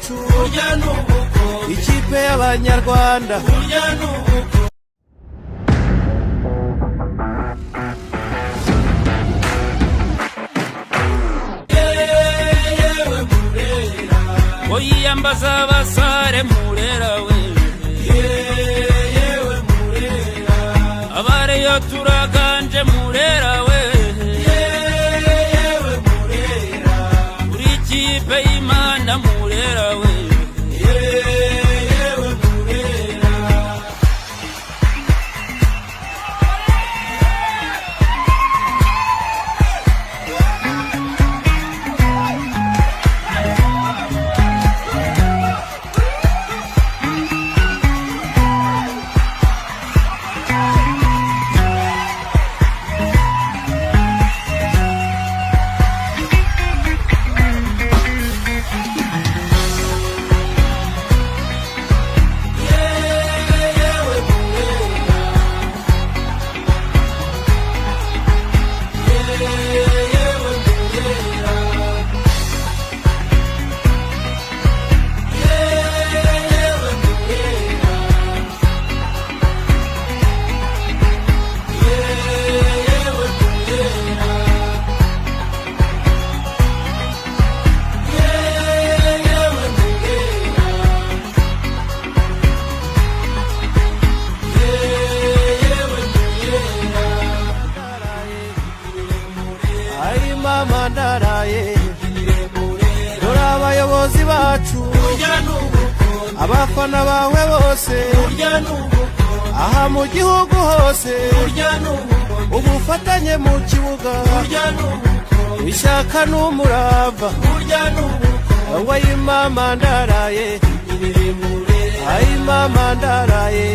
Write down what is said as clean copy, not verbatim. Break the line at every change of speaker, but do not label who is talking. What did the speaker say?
yacu, ikipe y'Abanyarwanda.
Oyiyambaza abasare Murera we, yewe Murera, abareyo turaganje Murera we, yewe Murera, uri ikipe y'Imana Murera we, yewe Murera.
Ayi mama ndaraye, dore abayobozi bacu, abafana bawe bose, aha mu gihugu hose, ubufatanye mu kibuga, ishyaka n'umurava. Ayi mama ndaraye, ayi mama ndaraye.